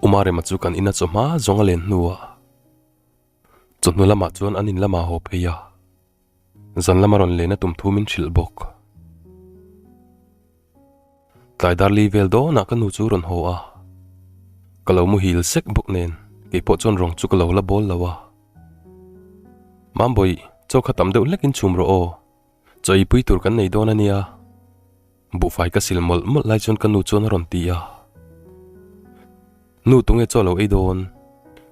Umarema chu kan ina chawhma zawng a len hnuah chawhnu lamah chuan an in lamah haw phei a. Zan lama rawn len a tum thu min hrilh bawk. Tlai dar li vel dawnah ka nu chu rawn haw a, ka lo muhil sek bawk nen keipawh chuan rawng chu ka lo la bawl lo a. Mambawi, chaw kha tam deuh hlekin chhum rawh aw, chaw eipui tur kan nei dawn a nia. Buhfai ka sil mawlh mawlh lai chuan ka nu chuan a rawn ti a. Nu tunge chaw lo ei dawn?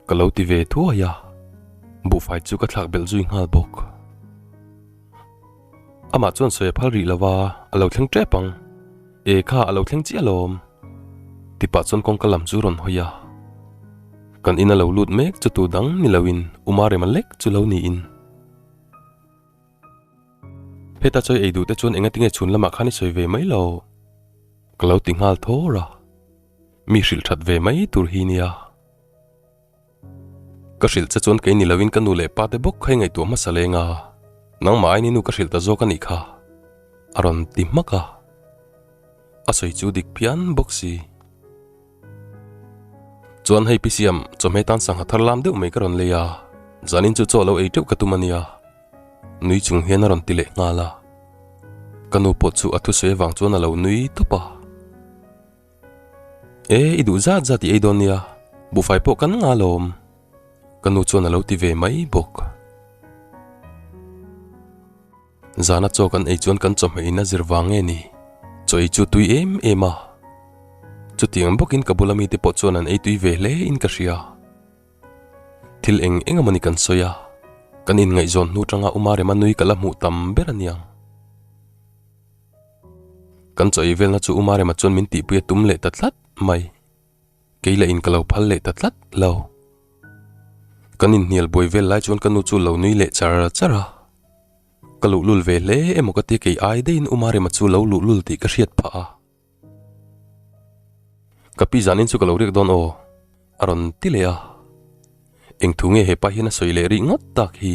Ka lo ti ve thuai a, buhfai chu ka thlak belh zui nghal bawk. Amah chuan sawi a phal rih lo va, a lo thleng tep ang. E kha a lo thleng chiah alawm. Tipah chuan kawngka lam chu rawn hawi a. Kan in a lo lut mek chu tu dang ni loin Umarema lek chu lo niin. Heta chawi ei duh te chuan enga tinge chhun lamah khan i sawi ve mai lo? Ka lo ti nghal thawr a, mi hrilh that ve mai tur hi nia. Ka hrilh che chuan kei ni loin ka nu leh pa te bawk kha i ngaihtuah hmasa leng a, nangmah aini nu ka hrilh ta zawk a nih kha, a rawn ti hmak a. A sawi chu dik phian bawk si. Chuan hei Pisiam, chawhmeh tan sangha thar lam deuh mai ka rawn lei a, zanin chu chaw lo ei teuh ka tum a nia. Nui chung hian a rawn ti leh nghal a. Ka nu pawh chu a thusawi avang chuan a lo nui tawp a. E, i duh zat zat i ei dawn nia, buhfai pawh kan nga lawm. Ka nu chuan a lo ti ve mai bawk. Zana chaw kan ei chuan kan chawhmeh in a zir vang nge ni? Chaw ei chu tui em em a. Chutiang bawkin ka bula mite pawh chuan an ei tui ve hle in ka hria. Thil eng eng amawni kan sawi a, kan inngaihzawn hnu tanga Uma Rema nui ka la hmuh tam ber aniang. Kan chaw ei velna chu Uma Rema chuan min tihpui a tum leh ta tlat mai. Kei lah in ka lo phal leh ta tlat lo. Kan inhnial buai vel lai chuan ka nu chu lo nui leh char char a. Ka luhlul ve hle emaw ka tia kei ai daihin Uma Rema chu lo luhlul tih ka hriat phah a. Ka pi zanin chu ka lo riak dawn aw, a rawn ti leh a. Eng thu nge hepa hian a sawi leh rih ngawt tak hi?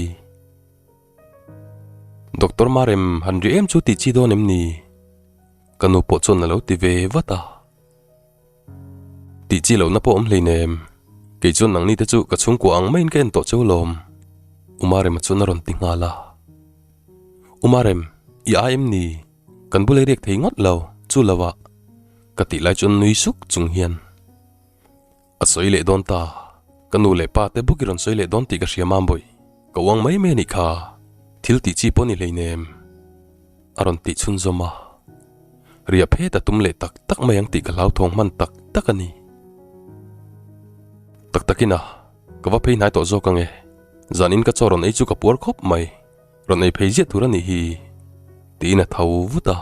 Doctor Marem han ri em chu tih chi dawn em ni? Ka nu pawh chuan a lo ti ve vat a. Tih chi lohna pawh awm hleinem, kei chuan nangni te chu ka chhungkua ang maiin ka en tawh cheu lawm, U Marema chuan a rawn ti nghal a. U Marem, i ai em ni? Kan bula i riak thei ngawt lo, chu lo ah. Ka tih lai chuan nui suk chung hian a sawi leh dawn ta. Ka nu leh pa te bawk i rawn sawi leh dawn tih ka hria mam bawih. Ka uang mai mai a nih kha. Thil tih chi pawh ni hleinem. A rawn tih chhunzawm a. Riah phet a tum leh tak tak mai ang tih ka hlauthawng hman tak tak a ni. Tak takin a, ka va phei hnai tawh zawk ang e. Zanin ka chaw rawn ei chu ka puar khawp mai. Rawn ei phei ziah tur a nih hi, tiin a tho vut a.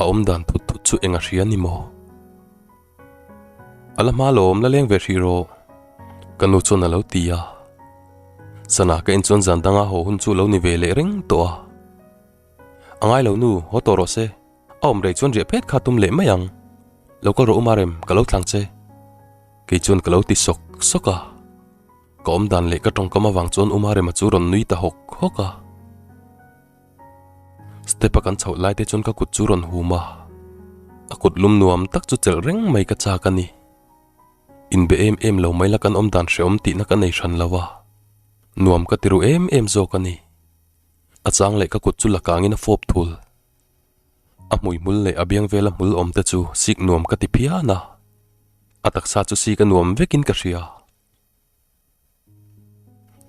A awm dan thut thut chu eng a hria ni maw? A la hma lawm la leng ve hrih rawh, ka nu chuan a lo ti a. Sana ka en chuan zan danga haw hun chu lo ni ve leh reng tawh a. A ngai lo nu, haw tawh rawh se, a awm rei chuan riah phet kha tum leh mai ang. Lo kal rawh u Marem, ka lo thlang che. Kei chuan ka lo ti sawk sawk a. Ka awm dan leh ka tawngkam avang chuan Uma Rema chu rawn nui ta hawk hawk a. Step a kan chhoh lai te chuan ka kut chu rawn hum a, a kut lum nuam tak chu chelh reng mai ka chak a ni. Inbe em em lo mai la kan awm dan hrehawm tihna ka nei hran lo a, nuam ka ti ru em em zawk a ni. A chang leh ka kut chu la kangin a fawp thul. A hmuihmul leh a biang vela hmul awm te chu sik nuam ka ti phian a, a taksa chu sik a nuam vekin ka hria.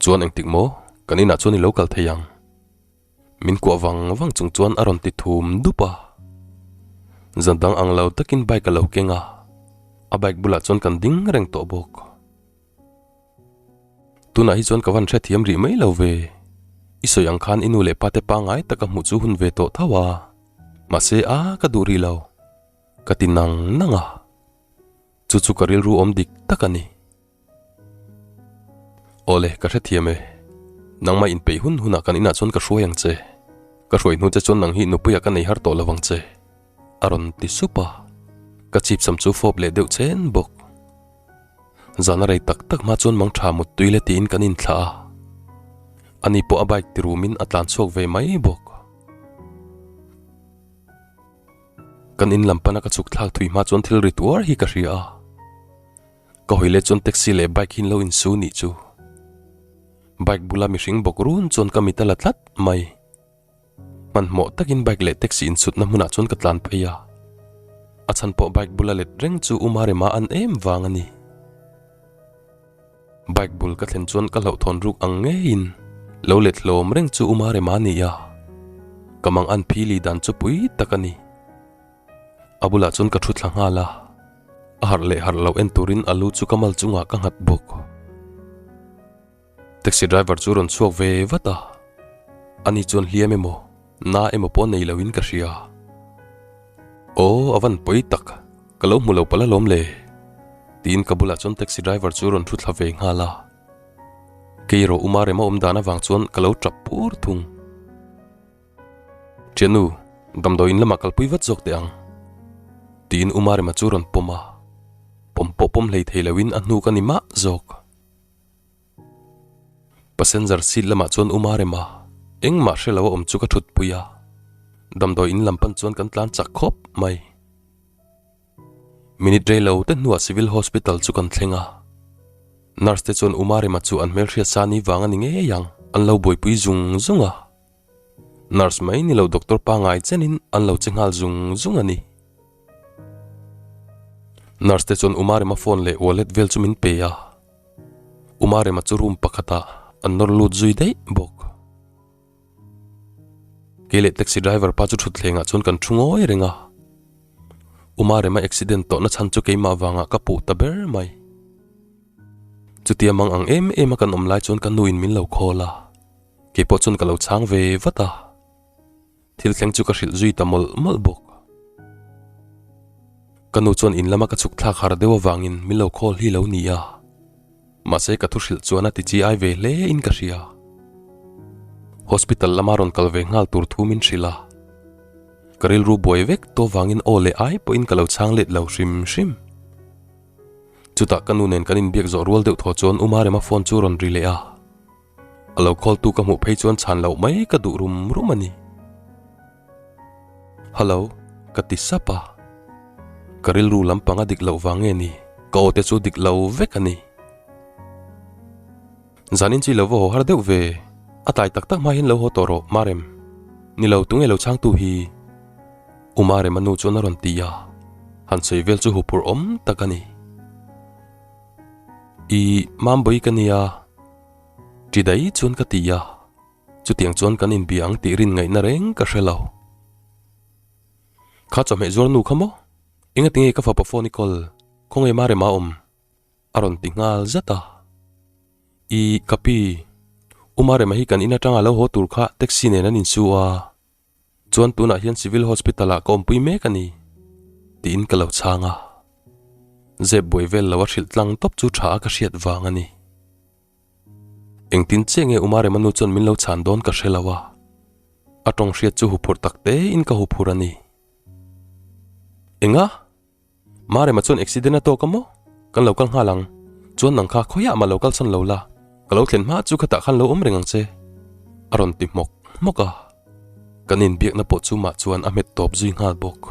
Chuan engtik maw kan inah chuan i lo kal thei ang? Min kuah vang vang chung chuan a rawn ti thum dup a. Zan dang ang lo takin bike a lo keng a, a bike bulah chuan kan ding reng tawh bawk. Tunah hi chuan ka van hrethiam rih mai lo ve. I sawi ang khan i nu leh pa te pangngai taka hmuh chu hun ve tawh tho a, mahse a ka duh rih lo. Ka ti nang nang a. Chu chu ka rilru awm dik tak a ni. Awle, ka hrethiam e. Nangmah inpeih hun hunah kan inah chuan ka hruai ang che. Ka hruai hnu che chuan nang hi nupuia ka nei har tawh lo vang che, a rawn ti sup a. Ka chhipsam chu fawp leh deuh chen bawk. Zan a rei tak tak hma chuan mang tha mut tui le tiin kan inthlah a. Ani pawh a bike ti rumin a tlan chhuak ve mai bawk. Kan in lam pana ka chhuk thlak thui hma chuan thil ri tuar hi ka hria a. Ka hawi leh chuan taxi leh bike hi an lo insu nih chu. Bike bula mihring bawk run chuan ka mit a la tlat mai. Hmanhmawh takin bike leh taxi insutna hmunah chuan ka tlan phei a. A chhan pawh bike bula let reng chu U Marema an em vang a ni. Bike bul ka thlen chuan ka hlauhthawn ruk ang ngeiin lo let hlawm reng chu U Marema a ni a. Ka mang an phili dan chu pui tak a ni. A bulah chuan ka thu thla nghal a, a harh leh harh loh en turin a lu chu ka mal chungah ka nghat bawk. Taxi driver chu rawn chhuak ve vat a, ani chuan hliam emaw, na emaw pawh nei loin ka hria. Aw, a van pawi tak, ka lo hmu lo palh alawm le, tiin ka bulah chuan taxi driver chu rawn thu thla ve nghal a. Kei erawh Uma rema awm dan avang chuan ka lo tap pur thung. Thiannu, damdawiin lamah kalpui vat zawk teh ang, tiin U Marema chu rawn pawm a, pawm pawh pawm hlei thei loin a hnuk a ni mah zawk. Passenger seat lamah chuan U Marema engmah hre lo a awm chu ka thutpui a, damdawiin lam pan chuan kan tlan chak khawp mai. Minute rei lo te hnuah Civil Hospital chu kan thleng a, nurse te chuan U Marema chu an hmelhriat sa ni vang a ni ngei ang, an lo buaipui zung zung a. Nurse mai ni lo doctor pangai chenin an lo che nghal zung zung a ni. Nurse te chuan Umarema phone leh wallet vel chu min pe a, Umarema chu room pakhatah an nawr lut zui daih bawk. Kei leh taxi driver pa chu thutthlengah chuan kan thu ngawi reng a, Umarema accident tawhna chhan chu keimah vangah ka puh ta ber mai. Chutia mang ang em em a kan awm lai chuan ka nuin min lo call a. Kei pawh chuan ka lo chhang ve vat a, thil thleng chu ka hrilh zui ta mawlh mawlh bawk. Ka nu chuan in lama ka chhuk thlak har deuh avangin min lo call hi lo ni a, mahse ka thu hrilh chuan a ti chi ai ve hle in ka hria. Hospital lama rawn kal ve nghal tur thu min hrilh a, ka rilru buai vek tawh vangin aw leh ai pawhin ka lo chhang let lo hrim hrim. Chutah ka nu nen kan inbiak zawh rual deuh thaw chuan U Marema phone chu rawn ri leh a. A lo call tu ka hmuh phei chuan chhan loh mai ka duh rum rum a ni. Hello, ka ti sap a. Ka rilru lampang a dik loh vang nge ni, ka aw te chu dik lo vek a ni. Zanin chu i lo va haw har deuh ve, a tlai tak tak hma hian lo haw tawh rawh, Marem. Ni lo, tunge lo chhangtu hi? U Marem a nu chuan a rawn ti a, han sawi vel chu huphurh awm tak a ni. I Mambawi ka nia. Ṭi daih chuan ka ti a, chutiang chuan kan inbia ang tih rin ngaihna reng ka hre lo. Kha chawhmeh zuar nu kha maw? Enga tinge ka fapa phone i call, khawnge Marema a awm? A rawn ti nghal zat a. I ka pi, U Marema hi kan in atanga lo haw tur kha taxi nen an insu a, Chuan tunah hian Civil Hospital ah ka awmpui mek a ni, tiin ka lo chhang a. Zep buai vel lo a hrilh tlang tawp chu tha a ka hriat vang a ni. Engtin chiah nge Umarema nu chuan min lo chhan dawn ka hre lo a, a tawng hriat chu huphurh tak tein ka huphurh a ni. Enga? Marema chuan accident a tawk a maw? Kan lo kal nghal ang. Chuan nang kha khawiah mah lo kal chhan lo la, ka lo thlen hma chu khatah khan lo awm reng ang che. A rawn ti hmawk hmawk a. Kan inbiakna pawh chu mah chuan a hmet tawp zui nghal bawk.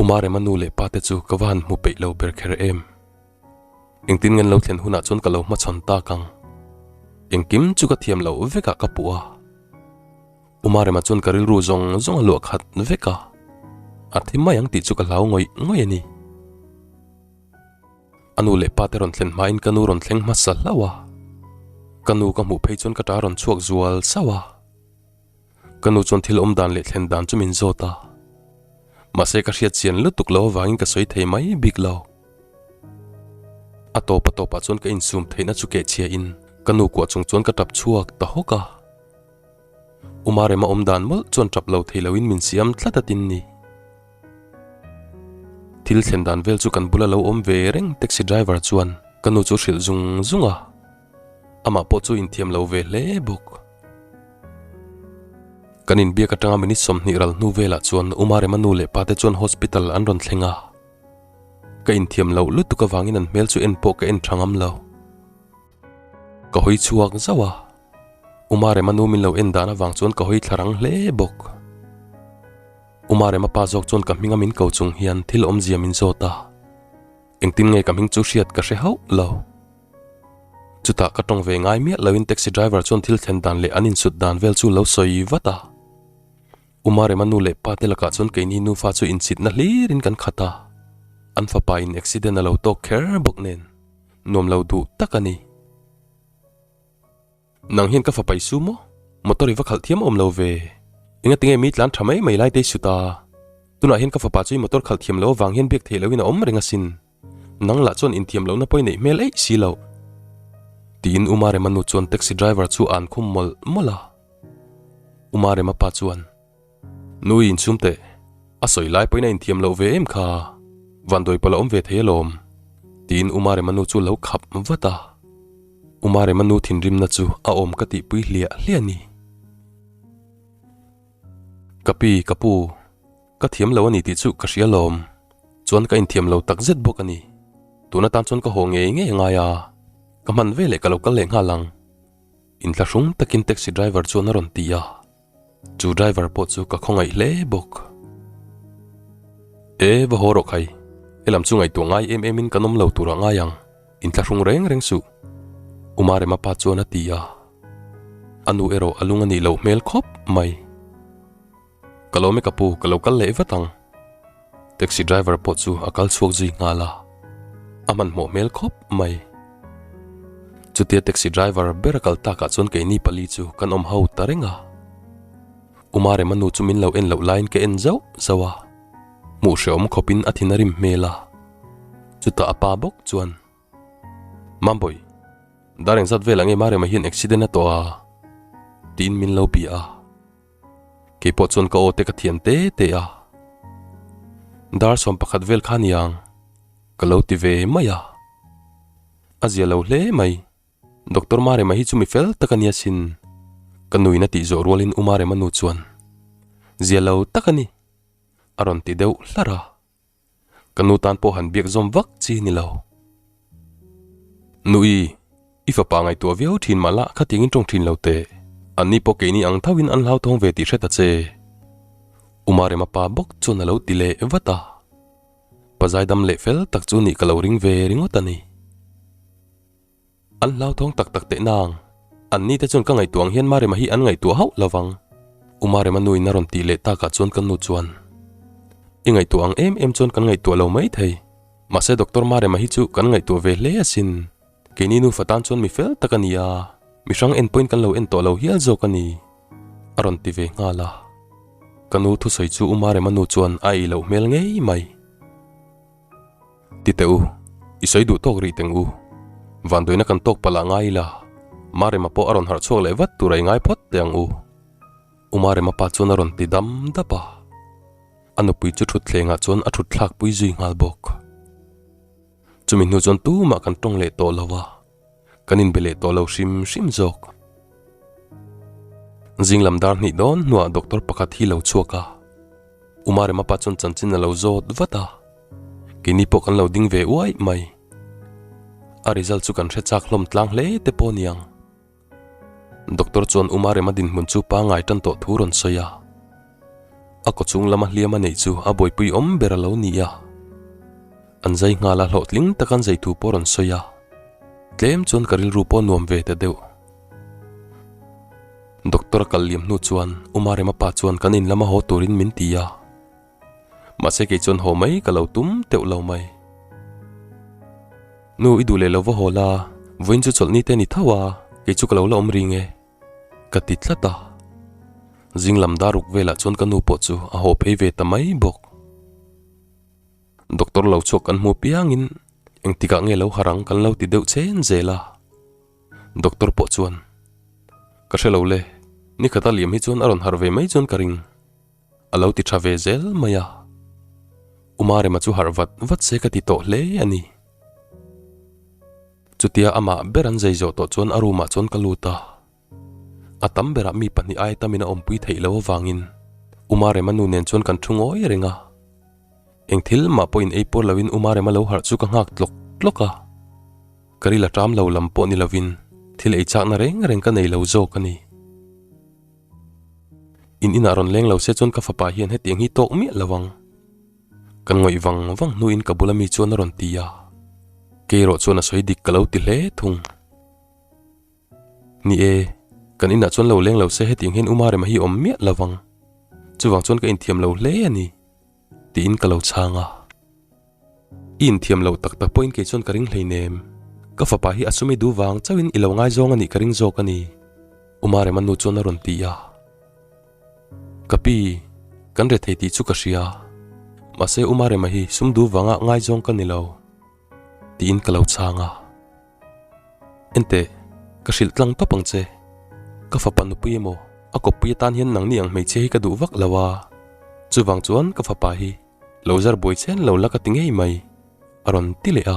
U Marema nu leh pa te chu ka va han hmu peih lo ber kher em. Engtin ngen lo thlen hunah chuan ka lo hmachhawn tak ang. Engkim chu ka thiam loh vekah ka puh a. U Marema chuan ka rilru zawng zawng a luah khat vek a, a thi mai ang tih chu ka hlau ngawih ngawih a ni. A nu leh pa te rawn thlen hmain ka nu rawn thleng hmasa hlauh a, ka nu ka hmuh phei chuan ka ta rawn chhuak zual sauh a. Ka nu chuan thil awm dan leh thlen dan chu min zawt a, mahse ka hriat chian lutuk lo avangin ka sawi thei mai bik lo. A tawp a tawpah chuan ka insum theihna chu kehchhia in ka nu kuah chung chuan ka tap chhuak ta hawk a. U Marema awm dan mawlh chuan tap lo thei loin min siam tlat a tin ni. Thil thlen dan vel chu kan bula lo awm ve reng taxi driver chuan ka nu chu hrilh zung zung a, amah pawh chu inthiam lo ve hle bawk. Kan inbiak atanga minute 20 ral hnu velah chuan U Marema nu leh pa te chuan hospital an rawn thleng a. Ka inthiam loh lutuk avangin an hmel chu en pawh ka en tha ngam lo. Ka hawi chhuak zauh a, U Marema nu min lo en dan avang chuan ka hawi thla rang hle bawk. U Marema pa zawk chuan ka hminga min ko chung hian thil awmzia min zawt a, engtin nge ka hming chu hriat ka hre hauh lo. Chutah ka tawng ve ngai miah loin taxi driver chuan thil thlen dan leh an insut dan vel chu lo sawi vat a. U Marema nu leh pa te lakah chuan keini nufa chu inchitna hlirin kan khat a, an fapa in accident a lo tawk kher bawk nen nuam lo duh tak a ni. Nang hian ka fapa i su maw? Motor i va khalh thiam awm lo ve. Enga tinge mi tlan tha mai mai lai te i su ta? Tunah hian ka fapa chu i motor khalh thiam lo avang hian biak theih loin a awm reng asin. Nang lah chuan inthiam lohna pawh i neih hmel eih si loh. Tiin U Marema nu chuan taxi driver chu a an khum mawlh mawlh a. U Marema pa chuan, Nu i inchhum teh, a sawi lai pawhin a inthiam loh ve em kha, vanduai pawh la awm ve thei alawm. Tiin U Marema nu chu lo khap vat a. U Marema nu thinrimna chu a awm ka tihpui hliah hliah a ni. Ka pi, ka pu. Ka thiam lo a ni tih chu ka hria lawm. Chuan ka inthiam lo tak zet bawk a ni. Tun atan chuan ka haw ngei ngei a ngai a, ka hman ve leh ka lo kal leh nghal ang. Inthlahrung takin taxi driver chuan a rawn ti a, chu driver pawh chu ka khawngaih hle bawk. E, va haw rawh khai, helam chu ngaihtuah ngai em em in kan awm lo tur ah ngai ang, inthlahrung reng reng suh. U Marema pa chuan a ti a, a nu erawh a lung a nih loh hmel khawp mai. Ka lawm e ka pu, ka lo kal leh vat ang. Taxi driver pawh chu a kal chhuak zui nghal a, a hmanhmawh hmel khawp mai. Chutia taxi driver ber a kal takah chuan keini pali chu kan awm ho ta reng a. U Marema nu chu min lo en loh laiin ka en zauh zauh a, hmuh hrehawm khawpin a thin a rim hmel a. Chutah a pa bawk chuan. Mambawi, dar engzat velah nge Marema hian accident a tawh a? Tiin min lo bia a. Keipawh chuan ka aw te ka thian te te a. Dar 11 vel kha niang ka lo ti ve mai a. A zia lo hle mai. Doctor Marema hi chu mi fel tak a nia sin. Ka nuin a tih zawh rualin U Marema nu chuan, Zia lo tak a ni, a rawn ti deuh hlar a. Ka nu tan pawh han biak zawm vak chi ni lo. Nui, i fapa ngaihtuah viau thin mah la khatiangin tawng thin lo teh. Anni pawh keini ang thoin an hlauthawng ve tih hre ta che. U Marema pa bawk chuan a lo ti leh vat a. Pa zaidam leh fel tak chu nih ka lo ring ve ringawt a ni. An hlauthawng tak tak teh nang. An ni te chuan ka ngaihtuah ang hian Marema hi an ngaihtuah hauh lo vang. U Marema nu in a rawn tih leh takah chuan ka nu chuan, I ngaihtuah ang em em chuan kan ngaihtuah lo mai thei. Mahse Doctor Marema hi chu kan ngaihtuah ve hle asin. Keini nufa tan chuan mi fel tak a ni a, mi hrang en pawhin kan lo en tawh lo hial zawk a ni, a rawn ti ve nghal a. Ka nu thusawi chu U Marema nu chuan a ei loh hmel ngei mai. Ti teh u, i sawi duh tawk rih teng u. Vanduaina kan tawk palh ah ngai ila, Marema pawh a rawn harh chhuak leh vat tur a i ngai phawt teh ang u. U Marema pa chuan a rawn ti dam dap a. A nupui chu thutthleng ah chuan a thut thlak pui zui nghal bawk. Chumi hnu chuan tumah kan tawng leh tawh lo a, kan inbe leh tawh lo hrim hrim zawk. Zing lam dar hnih dawn hnuah doctor pakhat hi lo chhuak a, U Marema pa chuan chanchin a lo zawt vat a, keini pawh kan lo ding ve uaih mai. A result chu kan hre chak hlawm tlang hle te pawh niang. Doctor chuan U Marema dinhmun chu pangngai tan tawh thu rawn sawi a, a kawchhung lama hliam a neih chu a buaipui awm ber a lo ni a. An zai nghal a hlawhtling tak an zai thu pawh rawn sawi a, tlem chuan ka rilru pawh nuam ve ta deuh. Doctor a kal liam hnu chuan U Marema pa chuan kan in lama haw turin min ti a, mahse kei chuan haw mai ka lo tum teuh lo mai. Nu i duh leh lo va haw la, vawiin chu chawlhni te ni tho a, kei chu ka lo la awm ring e, ka ti tlat a. Zing lam dar ruk velah chuan ka nu pawh chu a haw phei ve ta mai bawk. Doctor lo chhuak kan hmu piangin engtikah nge lo harh ang kan lo ti deuh chen zel a. Doctor pawh chuan, Ka hre lo le, nikhata liam hi chuan a rawn harh ve mai chuan ka ring. A lo ti tha ve zel mai a. U Marema chu harh vat vat se ka ti tawh hle a ni. Chutia amah ber an zei zawh tawh chuan a room ah chuan ka lut a. A tam berah mi pahnih aia tamin a awmpui theih loh avangin U Marema nu nen chuan kan thu ngawi reng a. Eng thil mah pawhin ei pawr loin U Marema lo harh chu ka nghak tlawk tlawk a. Ka ril a ṭam lo lam pawh ni lovin thil ei chakna reng reng ka nei lo zawk a ni. In inah rawn leng lo se chuan ka fapa hian hetiang hi tawk miah lo ang. Kan ngawih vang vang hnuin ka bula mi chuan a rawn ti a. Kei erawh chuan a sawi dik ka lo ti hle thung. Ni e, kan inah chuan lo leng lo se hetiang hian U Marema hi awm miah lo vang. Chuvang chuan ka inthiam lo hle a ni, tiin ka lo chhang a. I inthiam lo tak tak pawhin kei chuan ka ring hleinem. Ka fapa hi a sumi duh vang chauhin i lo ngaizawng a nih ka ring zawk a ni, U Marema nu chuan a rawn ti a. Ka pi, kan rethei tih chu ka hria. Mahse U Marema hi sum duh vanga ngaizawng ka ni lo. Tiin ka lo chhang a. Enteh, ka hrilh tlang tawp ang che. Ka fapa nupui emaw, a kawppui atan hian nangni ang hmeichhia hi ka duh vak lo a. Chuvang chuan ka fapa hi lo zar buai chen lo la ka ti ngei mai, a rawn ti leh a.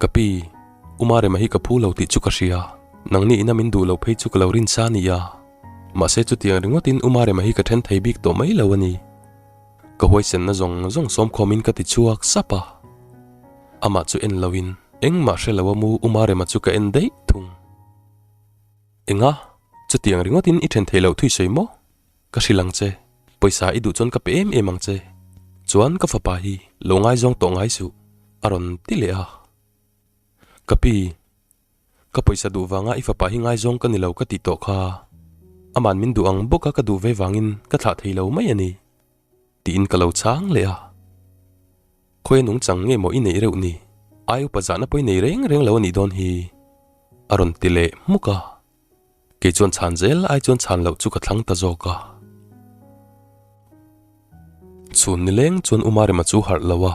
Ka pi, U Marema hi ka phu lo tih chu ka hria. Nangni ina min duh lo phei chu ka lo rin sa nia. Mahse chutiang ringawtin U Marema hi ka then thei bik tawh mai lo a ni. Ka huaisenna zawng zawng sawmkhawmin ka ti chhuak sap a. Amah chu en loin engmah hre lo a mu U Marema chu ka en daih thung. Enga? Chutiang ringawtin i then theih loh thui sawi maw? Ka hrilh ang che, pawisa i duh chuan ka pe em em ang che. Chuan ka fapa hi lo ngaizawng tawh ngai suh, a rawn ti leh a. Ka pi, Ka pawisa duh vanga i fapa hi ngaizawng ka ni lo ka tih tawh kha. Aman min duh ang bawk a ka duh ve vangin ka thlah thei lo mai a ni. Tiin ka lo chhang leh a. Khawi a nungchang nge maw i neih reuh ni? Ai upa zahna pawh i nei reng reng lo a nih dawn hi. A rawn ti leh hmuk a. Kei chuan chhan zel ai chuan chhan loh chu ka thlang ta zawk a. Chhun nileng chuan U Marema chu harh lo a.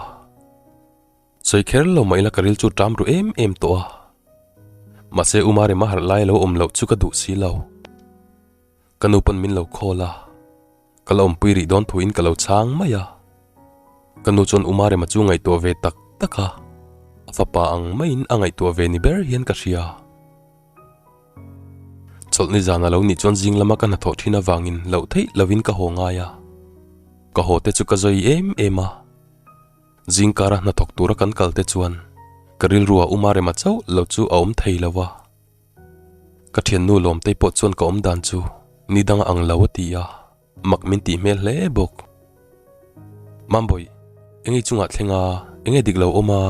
Sawi kher lo mah ila ka ril chu ṭam ru em em tawh a. Mahse U Marema harh lai a lo awm loh chu ka duh si lo. Ka nu pawn min lo call a, ka la awmpui rih dawn thuin ka lo chhang mai a. Ka nu chuan U Marema chu ngaihtuah ve tak tak a, a fapa ang maiin a ngaihtuah ve ni ber hian ka hria. Chawlhni zan a lo nih chuan zing lama ka hnathawh thin avangin loh theih lovin ka haw ngai a. Ka haw te chu ka zawi em em a. Zingkara hnathawk tura kan kal te chuan ka rilruah U Marema chauh lo chu a awm thei lo a. Ka thiannu Lawmtei pawh chuan ka awm dan chu ni dang a ang lo a ti a, mak min tih hmel hle bawk. Mambawi, enge chungah thleng a, enge dik lo awm a?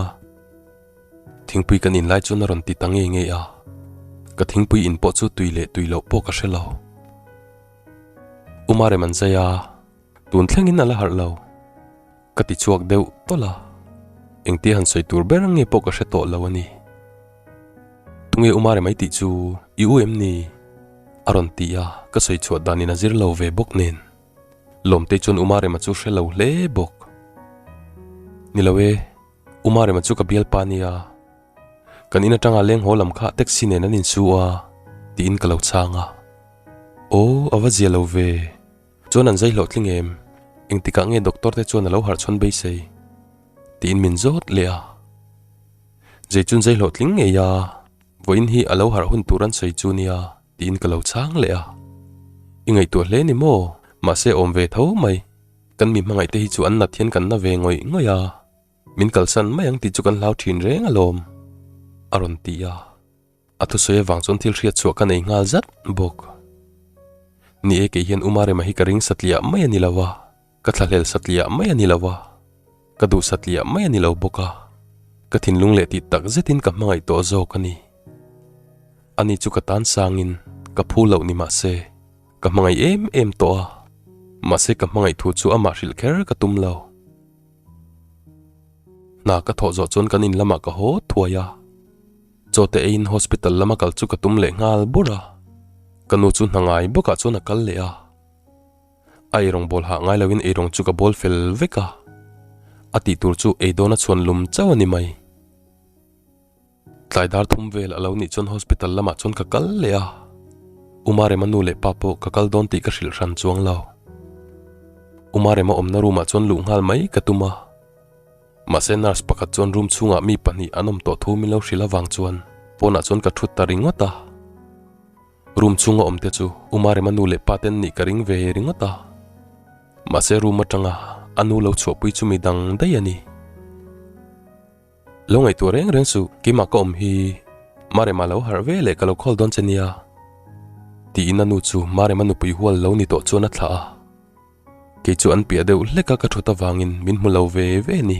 Thingpui kan in lai chuan a rawn ti ta nge nge a, ka thingpui in pawh chu tui leh tui loh pawh ka hre lo. U Marem an zai a, tun thlengin a la harh lo. Ka ti chhuak deuh tawlh a, engtia han sawi tur ber nge pawh ka hre tawh lo a ni. Tunge U Mare mai tih chu i u em ni? A rawn ti a, ka sawi chhuah danin a zir lo ve bawk nen. Lawmtei chuan U Marema chu hre lo hle bawk. Ni lo e, U Marema chu ka bialpa nia. Kan in atanga leng haw lam kha taxi nen an insu a, tiin ka lo chhang a. Aw, a va zia lo ve. Chuan an zai hlawhtling em? Engtikah nge doctor te chuan a lo harh chhawn beisei? Tiin min zawt leh a. Zai chun zai hlawhtling ngei a, vawiin hi a lo harh hun tur an sawi chu nia tiin ka lo chhang leh a. I ngaihtuah hle ni maw? Mahse awm ve tho mai. Kan mi hmangaih te hi chu an nat hian kan na ve ngawih ngawih a. Min kalsan mai ang tih chu kan hlau thin reng alawm, a rawn ti a. A thusawi avang chuan thil hriat chhuah ka nei nghal zat bawk. Ni e, kei hian U Marema hi ka ring satliah mai a ni lo a, ka thlahlel satliah mai a ni lo a, ka duh satliah mai a ni lo bawk a, ka thinlung leh tih tak zetin ka hmangaih tawh zawk a ni. Ani chu ka tan sangin ka phu loh ni mah se, ka hmangaih em em tawh a, mahse ka hmangaih thu chu amah hrilh kher ka tum lo. Hna ka thawh zawh chuan kan in lamah ka haw thuai a. Chaw te eiin hospital lama kal chu ka tum leh nghal bur a, ka nu chu hna ngai bawkah chuan a kal leh a. A eirawng bawl hah ngai loin eirawng chu ka bawl fel vek a, a tih tur chu ei dawna chhuan lum chauh a ni mai. Tlai dar thum vel a lo nih chuan hospital lamah chuan ka kal leh a, U Marema nu leh pa pawh ka kal dawn tih ka hrilh hran chuang lo. U Marema awmna room ah chuan luh nghal mai ka tum a. Mahse nurse pakhat chuan room chhungah mi pahnih an awm tawh thu min lo hrilh avang chuan pawnah chuan ka thut ta ringawt a. Room chhunga awm te chu U Marema nu leh pa ten nih ka ring ve ringawt a. Mahse room atanga a nu lo chhuahpui chu mi dang daih a ni. Lo ngaihtuah reng reng suh, keimah ka awm hi Marema lo harh ve leh ka lo call dawn che nia. Tiin a nu chu Marema nupui hual lo ni tawh chuan a thlah a. Kei chu an piah deuh hlek a ka thut avangin min hmu lo ve ve ni.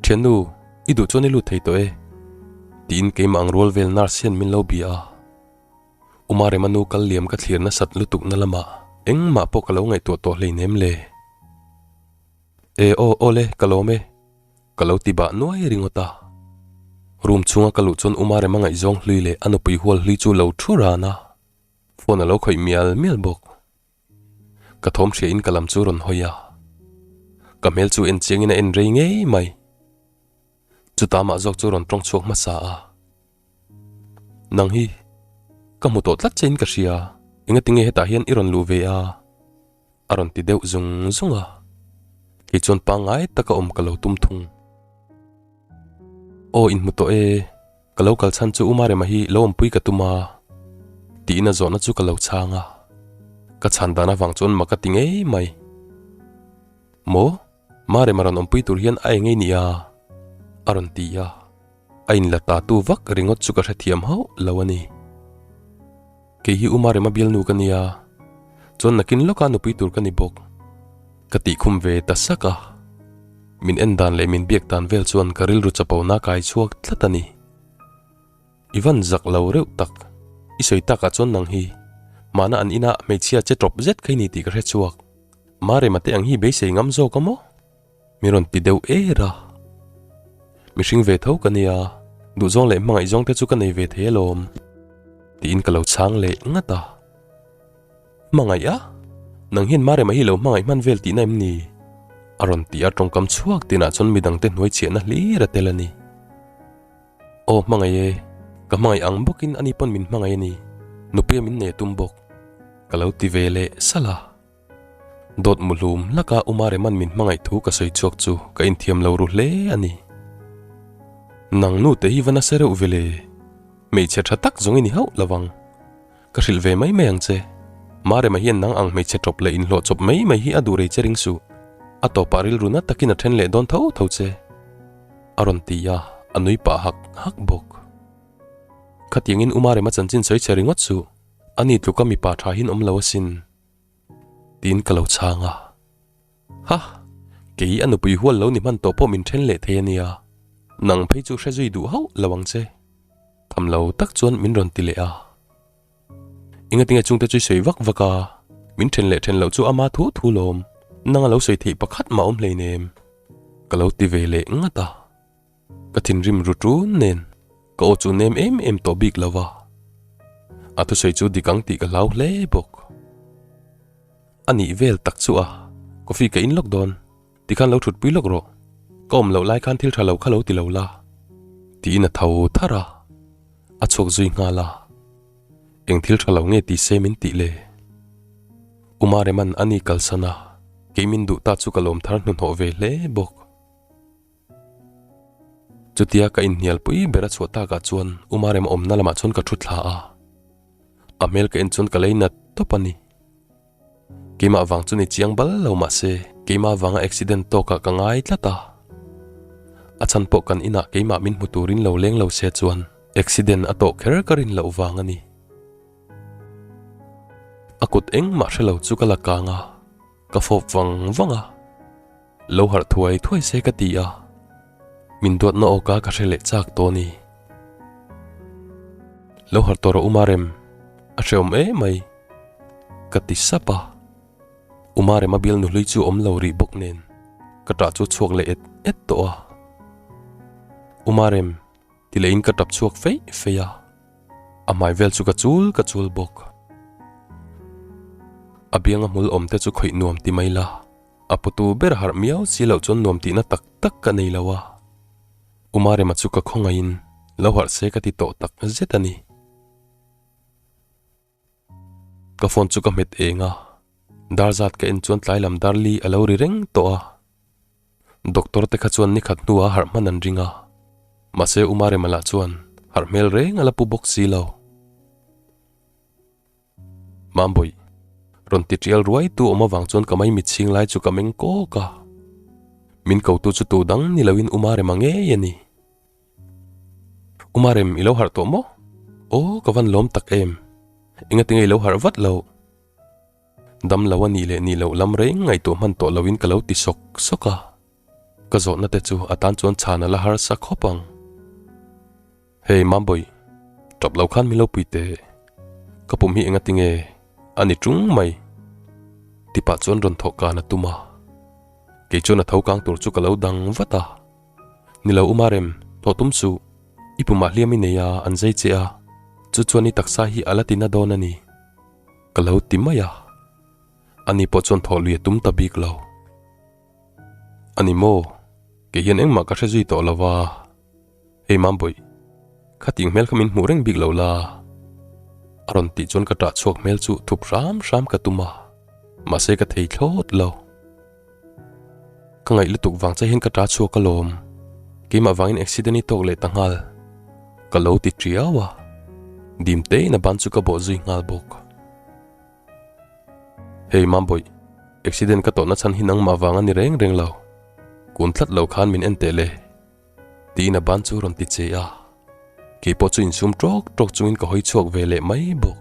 Thiannu, i duh chuan i lut thei tawh e. Tiin keimah ang rual vel nurse hian min lo bia a. U Marema nu kal liam ka thlir nasat lutuk na lamah engmah pawh ka lo ngaihtuah tawh hleinem le. E aw aw le, ka lawm e. Ka lo ti bah nuai ringawt a. Room chhunga ka luh chuan U Marema ngaihzawng hlui leh a nupui hual hlui chu lo thu ran a. Phone a lo khawih mial mial bawk. Ka thawm hria in ka lam chu rawn hawi a. Ka hmel chu en chiang in a en rei ngei mai. Chutah mah zawk chu rawn tawng chhuak hmasa a. Nang hi, ka hmu tawh tlat che in ka hria, engatinge hetah hian i rawn luh ve a? A rawn ti deuh zung zung a, kei chuan pangngai taka awm ka lo tum thung. Aw inhmu tawh e, ka lo kal chhan chu U Marema hi lo awmpui ka tum a, tiin a zawhna chu ka lo chhang a, ka chhan dan avang chuan mak a ti ngei mai. Maw? Marema rawn awmpui tur hian a engei nia? A rawn ti a, a inla ta tu vak ringawt chu ka hrethiam hauh lo a ni. Kei hi U Marema bialnu ka nia, chuan nakin lawka nupui tur ka ni bawk. Ka tihkhum ve ta sak a, min en dan leh min biak dan vel chuan ka rilru chapona kai chhuak tlat a ni. I van zak lo reuh tak, i sawi takah chuan nang hi mahna an inah hmeichhia che tawp zet kha i ni tih ka hre chhuak. Marema te ang hi beisei ngam zawk a maw? Mi rawn ti deuh er a. Mihring ve tho ka nia, duhzawng leh hmangaihzawng te chu ka nei ve thei alawm. Tiin ka lo chhang leh ngat a. Hmangaih a? Nang hian Marema hi lo hmangaih hman vel tihna em ni? A rawn ti a, tawngkam chhuak tinah chuan midangte hnuai chhiahna hlir a tel a ni. Aw hmangaih e, ka hmangaih ang bawkin ani pawn min hmangaih a ni, nupuia min nei a tum bawk. Ka lo ti ve leh salh a. Dawt muhlum laka U Mareman min hmangaih thu ka sawi chhuak chu ka inthiam lo ru hle a ni. Nang nu te hi va nasa reuh ve le. Hmeichhe tha tak zawng i ni hauh lo vang. Ka hrilh ve mai mai ang che. Marema hian nang ang hmeichhe tawp leh inhlawh chawp mai mai hi a duh rei che ring suh. A tawpah rilru na takin a then leh dawn tho tho che. A rawn ti a, a nui pah hak hak bawk. Khatiangin U Marema chanchin sawi che ringawt suh. Ani tluka mipa tha hin awm lo asin. Tiin ka lo chhang a. Ha! Kei a nupui hual lo ni hman tawh pawh min then leh thei a nia. Nang phei chu hre zui duh hauh lo ang che. Tham lo tak chuan min rawn ti leh a. Engatinge chungte chu i sawi vak vak a, min then leh then loh chu ama thu thu lawm, nang a lo sawi theih pakhat mah awm hleinem. Ka lo ti ve leh ngat a. Ka thinrim ru ṭun nen ka aw chu nem em em tawh bik lo va, a thusawi chu dik ang tih ka hlau hle bawk. A nih vel tak chu a, coffee ka in lawk dawn, tikhan lo ṭhutpui lawk rawh, ka awm loh lai khan thil ṭha lo kha lo ti lo la, tiin a tho tharh a, a chhuak zui nghal a, eng thil ṭha lo nge ti se min tih le? U Mareman a ni kalsan a, kei min duh ta chu ka lawm thar hnuhnawh ve hle bawk. Chutia ka inhnialpui ber a chhuah takah chuan U Marem awmna lamah chuan ka thu thla a, a hmel ka en chuan ka lei nat tawp a ni. Keimah vang chu ni chiang bal lo mah se keimah vanga accident tawkah ka ngai tlat a, a chhan pawh kan inah keimah min hmu turin lo leng lo se chuan accident a tawh kher ka rin loh vang a ni. A kut engmah hre lo chu ka la kang a. Ka fawp vang vang a, lo harh thuai thuai se ka ti a, min duatna awka ka hre leh chak tawh a ni. Lo harh tawh rawh U Marem, a hreawm em mai, ka ti sap a. U Marem a bialnu hlui chu awm lo rih bawk nen, ka ṭah chu chhuak leh et et tawh a. U Marem, ti lehin ka ṭap chhuak feih feih a, a hmai vel chu ka chul ka chul bawk. A bianga hmul awm te chu khawih nuam ti mai la, a putu ber harh miau si loh chuan nuam tihna tak tak ka nei lo a. U Marema chu ka khawngaihin lo harh se ka ti tawh tak zet a ni. Ka phone chu ka hmet eng a, dar zat ka en chuan tlai lam dar li a lo ri reng tawh a. Doctor te kha chuan nikhat hnuah harh hman an ring a, mahse U Marema lah chuan harh hmel reng a la pu bawk si lo. Mambawih, rawn ti tial ruai tu awm avang chuan ka mai mitchhing lai chu ka meng kawk a. Min ko tu chu tu dang ni loin Umarema ngei a ni. Umarem i lo harh tawh maw? Aw ka van lawm tak em. Engatinge i lo harh vat loh? Dam lo a nih leh nih loh lam reng ngaihtuah hman tawh loin ka lo ti sawk sawk a. Ka zawhna te chu a tan chuan chhan a la harsa khawp ang. Hey Mambawi, tap lo khan min lo pui teh. Ka pum hi enga tinge a ni tung mai? Ti pah chuan rawn thawh kan a tum a. Kei chuan a tho kang tur chu ka lo dang vat a. Ni lo Umarem, thawh tum suh. I pumah hliam i nei a, an zai che a. Chu chuan i taksa hi a la ti na dawn a ni. Ka lo ti mai a. Ani pawh chuan thawh lui a tum ta bik lo. A ni maw? Kei hian engmah ka hre zui tawh lo va. Hei Mambawih, khating hmel kha min hmuh reng bik lo la. A rawn tih chuan ka ṭah chhuak hmel chu thup hram hram ka tum a, mahse ka thei thlawt lo. Ka ngaih lutuk vang che hian ka ṭah chhuak alawm. Keimah vangin accident i tawk leh ta nghal. Ka lo ti ṭiau a, dim tein a ban chu ka bawh zui nghal bawk. Hei Mambawih, accident ka tawhna chhan hi nangmah vang a ni reng reng lo. Kun tlat lo khan min en teh le. Tiin a ban chu rawn ti che a. Kei pawh chu insum tawk tawk chungin ka hawi chhuak ve leh mai bawk.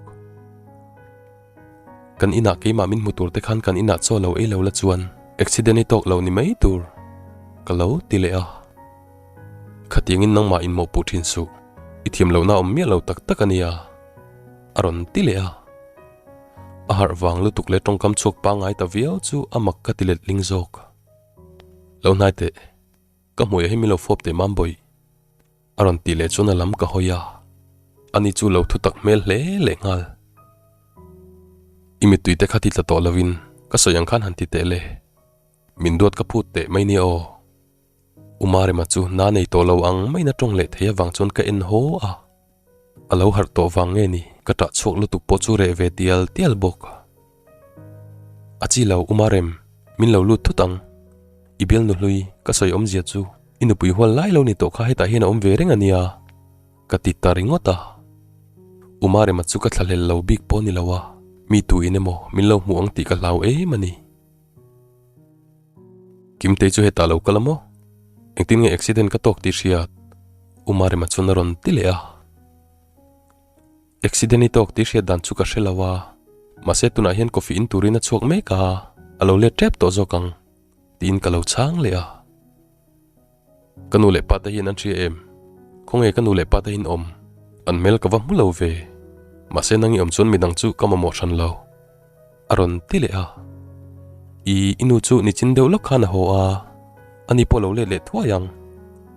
Kan inah keimah min hmu tur te khan kan inah chaw lo ei lo la chuan accident i tawk lo ni mai tur ka lo ti leh a. Khatiangin nangmah inmawhpuh thin suh, i thiam lohna awm miah lo tak tak a nia. A rawn ti leh a. A harh vang lutuk leh tawngkam chhuak pangngai ta viau chu a mak ka ti let ling zawk. Lo hnai teh, ka hmuiah hi min lo fawp teh Mambawih. A rawn tih leh chuan a lam ka hawi a, ani chu lo thu tak hmel hle leh nghal. I mittui te kha ti tla tawh lovin ka sawi ang khan han ti teh le. Min duat ka phut teh mai nia aw. Umarema chu na nei tawh lo ang maina tawng leh thei avang chuan ka en haw a. A lo harh tawh vang nge ni ka ṭah chhuak lutuk pawh chu reh ve tial tial bawk. A chi lo Umarem, min lo lut thut ang. I bialnu hlui, ka sawi awmzia chu i nupui hual lai lo ni tawh kha hetah hian a awm ve reng a nia, ka ti ta ringawt a. Umarema chu ka thlahlel lo bik pawh ni lo a, mi tu in emaw min lo hmuh ang tih ka hlau em a ni. Kimtei chu hetah lo kal a maw? Engtin nge accident ka tawk tih hriat? U Marema chuan a rawn ti leh a. Accident i tawk tih hriat dan chu ka hre lo a, mahse tunah hian coffee in turin a chhuak mek a, a lo let tep tawh zawk ang tiin ka lo chhang leh a. Ka nu leh pa te hian an hria em? Khawnge ka nu leh pa te hian awm? An hmel ka va hmu lo ve. Mahse nang i awm chuan midang chu ka mamawh hran lo. A rawn ti leh a. I i nu chu nichin deuh lawk khan a haw a, ani pawh lo let leh thuai ang,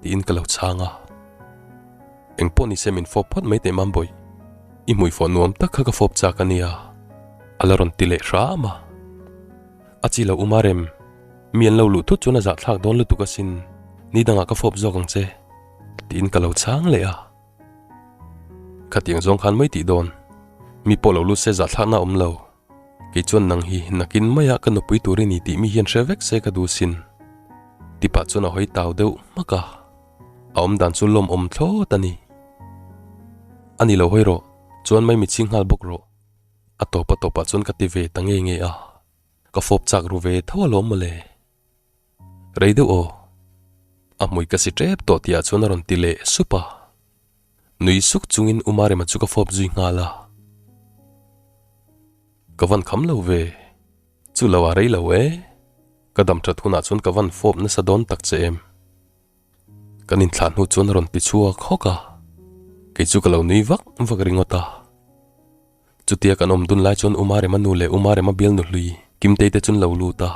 tiin ka lo chhang a. Engpawh nise min fawp phawt mai teh Mambawih. I hmui fawh nuam tak kha ka fawp chak a nia, a la rawn ti leh hram a. A chi lo um a rem. Mi an lo luh thut chuan a zahthlak dawn lutuk asin. Ni dangah ka fawp zawk ang che. Tiin ka lo chhang leh a. Khatiang zawng khan mai tih dawn. Mi pawh lo lut se zahthlakna a awm lo. Kei chuan nang hi nakin maia ka nupui tur i ni tih mi hian hre vek se ka duh sin. Tipah chuan a hawi tau deuh hmak a. A awm dan chu lawmawm thlawt a ni. A ni lo hawi rawh. Chuan mai mitchhing nghal bawk rawh. A tawp a tawpah chuan ka ti ve ta nge nge a, ka fawp chak ru ve tho alawm mawle. Rei deuh aw, a hmui ka si tep tawh tihah chuan a rawn ti leh sup a. Nui suk chungin U Marema chu ka fawp zui nghal a. Ka van kham lo ve, chu lo a rei lo e, ka dam that hunah chuan ka van fawp nasa dawn tak che em. Kan inthlah hnu chuan a rawn ti chhuak hawk a, kei chu ka lo nui vak vak ringawt a. Chutia kan awm dun lai chuan U Marema nu leh U Marema bialnu hlui Kimtei te chuan lo lut a.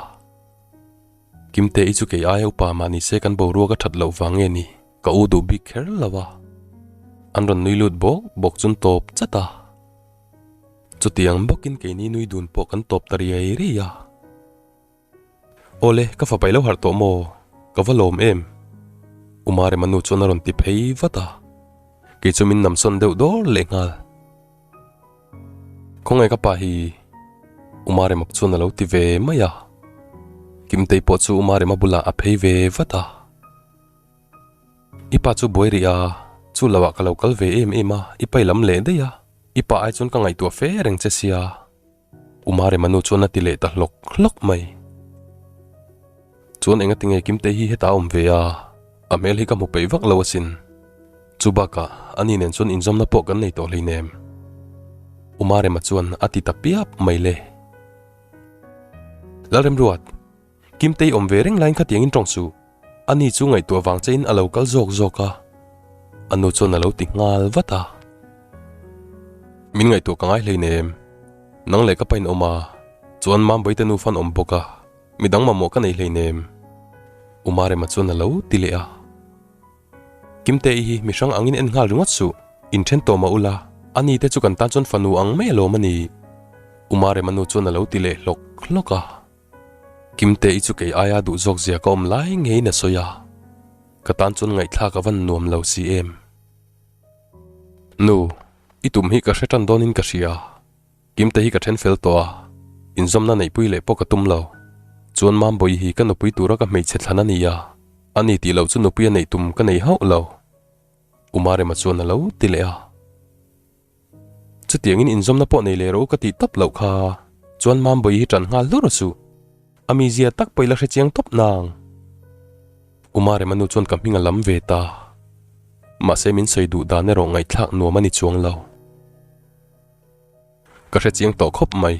Kimtei chu kei aia upa mah ni se kan boruak a that loh vang nge ni ka u duh bik kher lo a. An rawn nui lut bawk bawk chuan tawp chat a. Chutiang bawkin keini nui dun pawh kan tawp ta riai riai a. Awle, ka fapa i lo harh tawh maw? Ka va lawm em? U Marema nu chuan a rawn ti phei vat a, kei chu min namsawn deuh dawr leh nghal. Khawngaih ka pa hi U Marema chuan a lo ti ve mai a, Kimtei pawh chu U Marema bulah a phei ve vat a. I pa chu buai rih a, chu lo ah ka lo kal ve em em a, i pai lam leh daih a, i pa ai chuan ka ngaihtuah fe reng che sia. U Marema nu chuan a ti leh ta hlawk hlawk mai. Chuan enga tinge Kimtei hi hetah a awm ve a, a hmel hi ka hmu peih vak lo asin. Chu bakah ani nen chuan inzawmna pawh kan nei tawh hleinem. U Marema chuan a ti ta piap mai le. Lalremruat, Kimtei awm ve reng laiin khatiangin tawng suh. Ani chu ngaihtuah vang chein a lo kal zawk zawk a, a nu chuan a lo ti nghal vat a. Min ngaihtuah ka ngai hleinem, nang leh ka pain awm a, chuan Mambawi te nufa an awm bawk a, midang mamawh ka nei hleinem, U Marema chuan a lo ti leh a. Kimte-i hi mi hrang angin en nghal ringawt suh, inthen tawh mah ula, ani te chu kan tan chuan fanu ang mai alawm a ni, U Marema nu chuan a lo ti leh hlawk hlawk a. Kimte i chu kei aia duh zawk zia ka awm lai ngeiin a sawi a, ka tan chuan ngaihthlak a van nuam lo si em. Nu, i tum hi ka hre tan dawnin ka hria. Kimte hi ka then fel tawh a, inzawmna neihpui leh pawh ka tum lo. Chuan Mambawi hi ka nupui tura ka hmeichhe thlan a ni a, ani tih loh chu nupui a neih tum ka nei hauh lo. U Marema chuan a lo ti leh a. Chutiangin inzawmna pawh nei leh rawh u ka tih tawp loh kha. Chuan Mambawi hi ṭan nghal hlur a suh. A mizia tak pawh i la hre chiang tawp nang. U Marema nu chuan ka hming a lam ve ta. Mahse min sawi duh dan erawh ngaihthlak nuam a ni chuang lo. Ka hre chiang tawh khawp mai.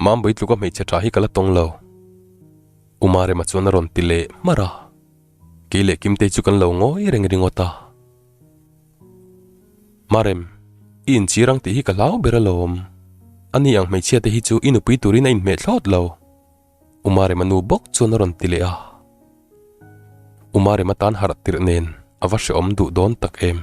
Mambawi tluka hmeichhe ṭha hi ka la tawng lo. U Marema chuan a rawn ti leh hmarh a. Kei leh Kimtei chu kan lo ngawi reng ringawt a. Marem, i inchir ang tih hi ka hlau ber alawm. Ani ang hmeichhia te hi chu i nupui turin a inhmeh thlawt lo. U Marema nu bawk chuan a rawn ti leh a. U Marema tan harh tirh nen a va hrehawm duh dawn tak em.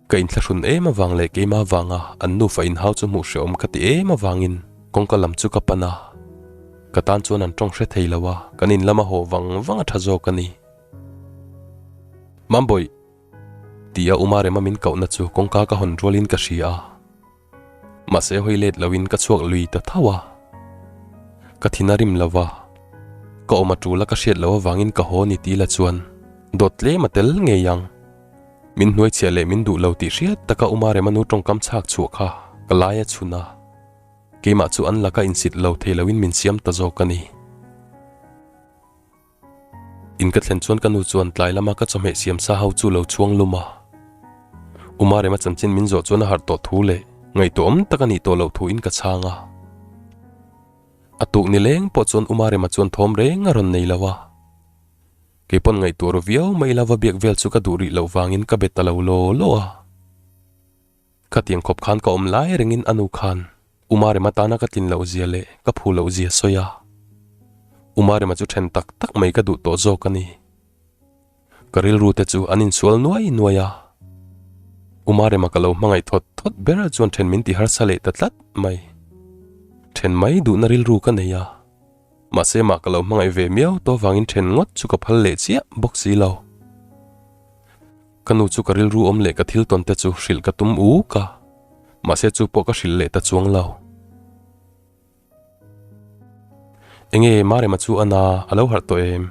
Ka inthlahrun em avang leh keimah vanga an nufa inhau chu hmuh hrehawm ka ti em avangin kawngka lam chu ka pan a. Ka tan chuan an tawng hre thei lo a, kan in lama haw vang vang a tha zawk a ni. Mambawi! Tia U Marema min kohna chu kawngka ka hawn rualin ka hria a. Mahse hawi let loin ka chhuak lui ta tho a. Ka thin a rim lo va, ka awm a tul a ka hriat loh avangin ka haw ni tih la chuan dawt tlem a tel ngei ang. Min hnuaichhiah leh min duh lo tih hriat taka U Marema nu tawngkam chhak chhuah kha ka lai a chhun a. Keimah chu an laka insit lo thei loin min siam ta zawk a ni. In ka thlen chuan ka nu chuan tlai lama ka chawhmeh siam sa ho chu lo chhuang lum a. U Marema chanchin min zawh chuan a harh tawh thu leh ngaihtuah awm tak a nih tawh loh thu in ka chhang a. A tuk ni leng pawh chuan U Marema chuan thawm reng a rawn nei lo a. Kei pawn ngaihtuah ru viau mai ila va biak vel chu ka duh rih loh vangin ka be ta lo law law a. Khatiang khawp khan ka awm lai rengin a nu khan U Marema tana ka tlin loh zia leh ka phu loh zia sawi a. U Marema chu then tak tak mai ka duh tawh zawk a ni. Ka rilru te chu an insual nuai nuai a. U Marema ka lo hmangaih thawt thawt ber chuan then min ti harsa leh ta tlat mai. Then mai duhna rilru ka nei a. Mahse mah ka lo hmangaih ve miau tawh vangin then ngawt chu ka phal leh chiah bawk si lo. Ka nu chu ka rilru awm leh ka thil tawn te chu hrilh ka tum uk a, mahse chu pawh ka hrilh leh ta chuang lo. Enge Marema chu a na a lo harh tawh em?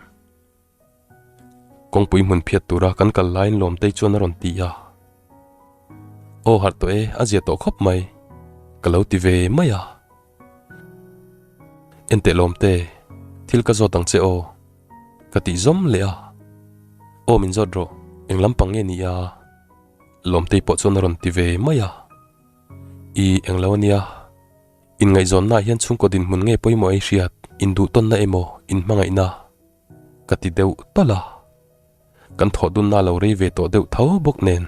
Kawngpui hmun phiat tura kan kal laiin Lawmtei chuan a rawn ti a. Aw harh tawh e, a zia tawh khawp mai, ka lo ti ve mai a. Enteh Lawmte, thil ka zawt ang che aw, ka tih zawm leh a. Aw min zawt rawh, eng lampang nge ni a? Lawmtei pawh chuan a rawn ti ve mai a. I eng lo ania, inngaihzawnnaah hian chhungkaw dinhmun nge pawimawh ei hriat, induhtawnna emaw, inhmangaihna? Ka ti deuh tawlh a. Kan thawh dunna lo rei ve tawh deuh tho bawk nen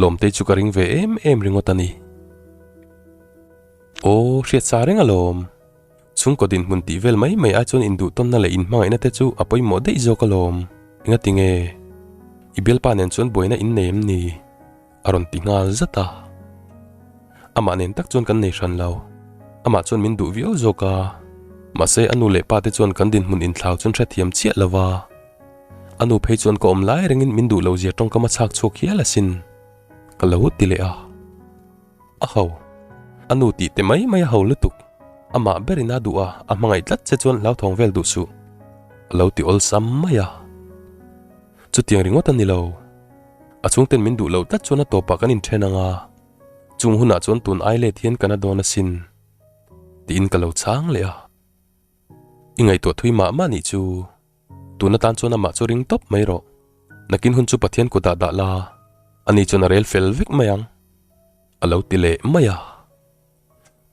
Lawmtei chu ka ring ve em em ringawt a ni. Aw, hriat sa reng alawm. Chhungkaw dinhmun tih vel mai mai ai chuan induhtawnna leh inhmangaihna te chu a pawimawh daih zawk alawm. Engati nge? I bialpa nen chuan buaina in nei em ni? A rawn ti nghal zat a. Amah nen tak chuan kan nei hran lo. Amah chuan min duh viau zawk a. Mahse a nu leh pa te chuan kan dinhmun inthlau chuan hrethiam chiah lo va. A nu phei chuan ka awm lai rengin min duh lo zia tawngkam a chhak chhuak hial asin. Ka lo ti leh a. A ho. A nu tih te mai mai a ho lutuk. Amah berin a duh a, a hmangaih tlat che chuan hlauthawng vel duh suh. A lo ti awlsam mai a. Chutiang ringawt a ni lo. A chhungten min duh loh tlat chuan a tawpah kan inthen ang a, chung hunah chuan tun ai let hian ka na dawn asin. Tiin ka lo chhang leh a. I ngaihtuah thui mah mah nih chu. Tun atan chuan amah chu ring tawp mai rawh. Nakin hun chu Pathian kutah dah la, ani chuan a rel fel vek mai ang. A lo ti leh mai a.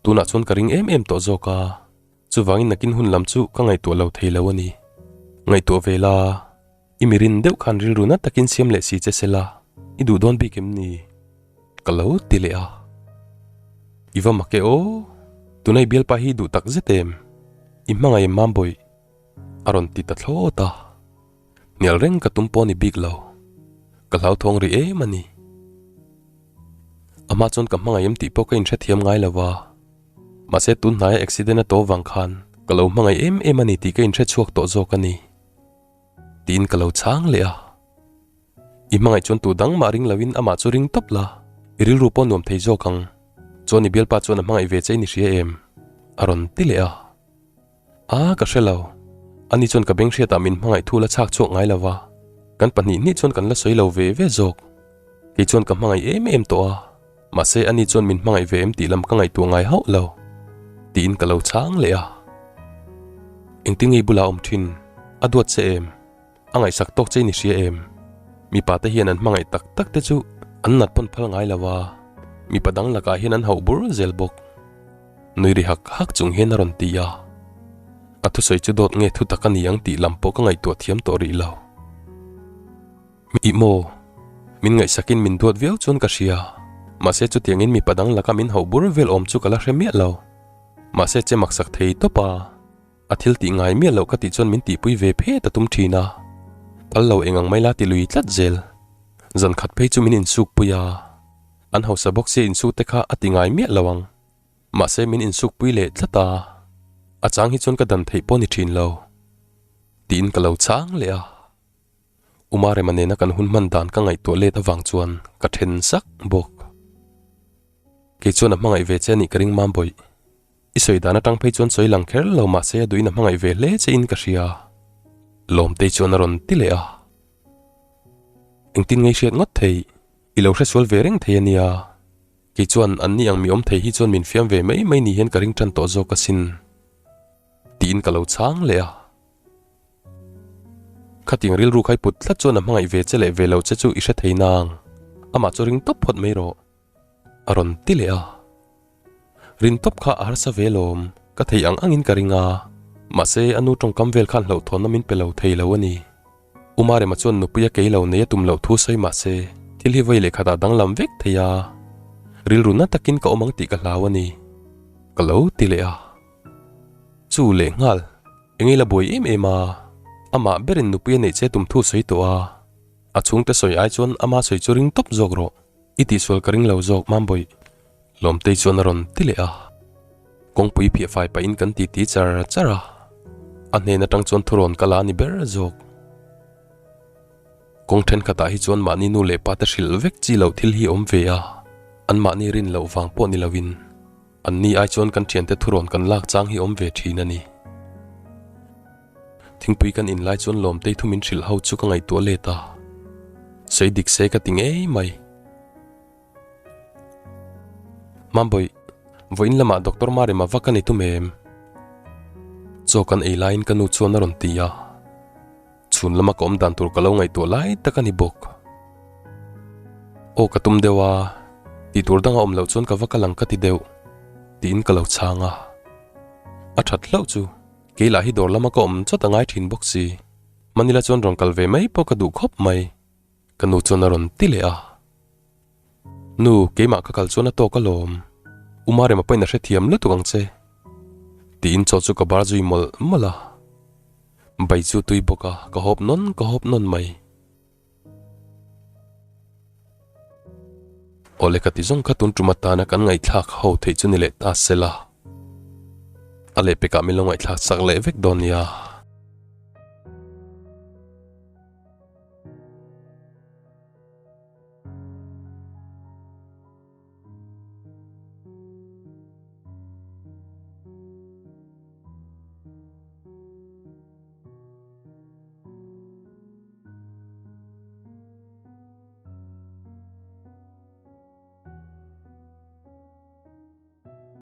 Tunah chuan ka ring em em tawh zawk a, chuvangin nakin hun lam chu ka ngaihtuah lo thei lo a ni. Ngaihtuah ve la, i mirin deuh khan rilru na takin siam leh si che se la, i duh dawn bik em ni? Ka lo ti leh a. I va mak e aw, tuna i bialpa hi i duh tak zet em? I hmangaih em Mambawih? A rawn ti ta thlawt a. Hnial reng ka tum pawh a ni bik lo. Ka hlauthawng rih em a ni. A hma chuan ka hmangaih em tih pawh ka inhrethiam ngai lo va. Mahse tun hnaia accident a tawh vang khan ka lo hmangaih em em a ni tih ka inhrechhuak tawh zawk a ni. Tiin ka lo chhang leh a. I hmangaih chuan tu dang mah ring loin amah chu ring tawp la, i rilru pawh nuam thei zawk ang. Chuan i bialpa chuan a hmangaih ve che i ni hria em? A rawn ti leh a. A, ka hre lo. Ani chuan ka beng hriatah min hmangaih thu la chhak chhuak ngai lo va, kan pahnih hnih chuan kan la sawi lo ve ve zawk. Kei chuan ka hmangaih em em tawh a, mahse ani chuan min hmangaih ve em tih lam ka ngaihtuah ngai hauh lo, tiin ka lo chhang leh a. Engtin ngei bulah awm thin? A duat che em? A ngaihsak tawk che i ni hria em? Mipa te hian an hmangaih tak tak te chu an nat pawn phal ngai lo a, mipa dang lakah hian an hauh bur zel bawk. Nui ri hak hak chung hian a rawn ti a. A thusawi chu dawt nge thu tak a ni ang tih lam pawh ka ngaihtuah thiam tawh rih lo. Ih maw? Min ngaihsakin min duat viau chuan ka hria. Mahse chutiangin mipa dang laka min hauh bur vel awm chu ka la hre miah lo. Mahse che maksak thei tawp a. A thil tih ngai miah loh ka tih chuan min tihpui ve phet a tum thin a, phal lo eng ang mai la ti lui tlat zel. Zan khat phei chu min insukpui a, an hausa bawk sia insuk te kha a ti ngai miah lo ang. Mahse min insukpui leh tlat a, a chang hi chuan ka dan theih pawh ni thin lo. Tiin ka lo chhang leh a. Umarema nena kan hun hman dan ka ngaihtuah let avang chuan ka then sak bawk. Kei chuan a hmangaih ve che a nih ka ring Mambawih. I sawi dan atang phei chuan sawi lang kher lo mahse a duhin a hmangaih ve hle che in ka hria. Lawmtei chuan a rawn ti leh a. Engtin ngei hriat ngawt thei, i lo hresual ve reng thei a nia. Kei chuan an ni ang mi awm thei hi chuan min fiam ve mai mai ni hian ka ring tan tawh zawk asin. Tiin ka lo chhang leh a. Khatiang rilru khai put tlat chuan a hmangaih ve che leh ve lo che chu i hre thei nang. Amah chu ring tawp phawt mai rawh. A rawn ti leh a. Rin tawp kha a harsa ve lawm, ka thei ang angin ka ring a, mahse a nu tawngkam vel khan hlauhthawnna min pe lo thei lo a ni. Umarema chuan nupuia kei lo nei a tum loh thu sawi mahse thil hi vawi leh khatah danglam vek thei a, rilru na takin ka awm ang tih ka hlau a ni. Ka lo ti leh a. Chu leh nghal, engei la buai em em a, amah berin nupuia neih che tum thu sawi tawh a, a chhungte sawi ai chuan ama sawi chu ring tawp zawk rawh. I tihsual ka ring lo zawk Mambawih. Lawmtei chuan a rawn ti leh a. Kawngpui phiah fai pahin kan titi char char a. A hnen atang chuan thurawn ka la a ni ber zawk. Kawng thenkhatah hi chuan mahni nu leh pa te hrilh vek chi loh thil hi awm ve a. An mahni rin loh vang pawh ni loin an ni ai chuan kan thiante thurawn kan lak chang hi awm ve thin a ni. Thingpui kan in lai chuan Lawmtei thu min hrilh ho chu ka ngaihtuah let a. Sawi dik se ka ti ngei mai. Mambawih, vawiin lamah Doctor Marema va ka ni tum em? Chaw kan ei laiin ka nu chuan a rawn ti a. Chhun lama ka awm dan tur ka lo ngaihtuah lai tak a ni bawk. Aw ka tum deuh a, tih tur danga awm loh chuan ka va kal ang ka ti deuh, tiin ka lo chhang a. A that hlauh chu, kei lah hi dawr lama ka awm chawt a ngai thin bawk si. Manila chuan rawn kal ve mai pawh ka duh khawp mai. Ka nu chuan a rawn ti leh a. Nu, keimah ka kal chuan a tawk alawm. U Marema pawhin a hrethiam lutuk ang che. Tiin chaw chu ka bar zui mawlh mawlh a. Bai chu tui bawk a, ka hawp nawn ka hawp nawn mai. Awle ka ti zawng kha tun tum atana kan ngaihthlak ho theih chu ni leh ta se la. A lehpekah min lo ngaihthlak sak leh vek dawn nia.